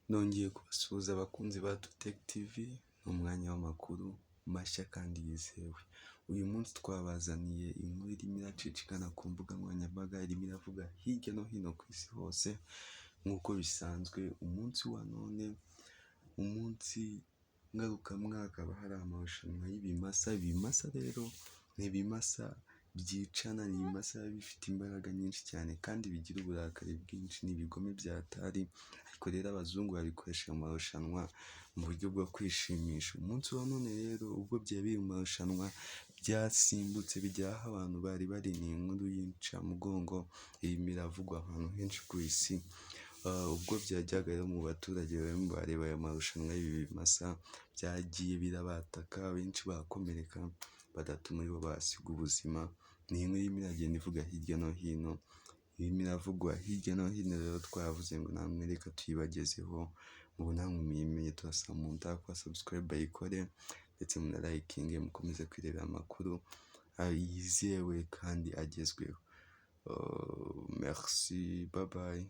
Nongeye kubasuhuza abakunzi ba Tutech TV, ni umwanya w'amakuru mashya kandi yizewe. Uyu munsi twabazaniye inkuru irimo iracicikana ku mbuga nkoranyambaga, irimo iravuga hirya no hino ku isi hose. Nk'uko bisanzwe, umunsi wa none, umunsi ngarukamwaka, haba hari amarushanwa y'ibimasa. Ibimasa rero ni ibimasa byicana, ni ibimasa biba bifite imbaraga nyinshi cyane kandi bigira uburakari bwinshi, ni ibigome bya hatari, ariko rero abazungu babikoresha mu marushanwa mu buryo bwo kwishimisha. Umunsi wa none rero, ubwo byari biri mu marushanwa, byasimbutse bigera aho abantu bari bari. Ni inkuru y'incamugongo irimo iravugwa ahantu henshi ku isi. Ubwo byajyaga rero mu baturage barimo bareba aya marushanwa y'ibi bimasa, byagiye birabataka, benshi barakomereka, batatu muri bo bahasiga ubuzima. Ni inkuru irimo iragenda ivuga hirya no hino, irimo iravugwa hirya no hino. Rero twavuze ngo namwe reka tuyibagezeho, ubu namwe muyimenye. Turasaba umuntu utarakora subscribe ayikore, ndetse munarayikinge, mukomeze kwirebera amakuru yizewe kandi agezweho. Merci, bye bye.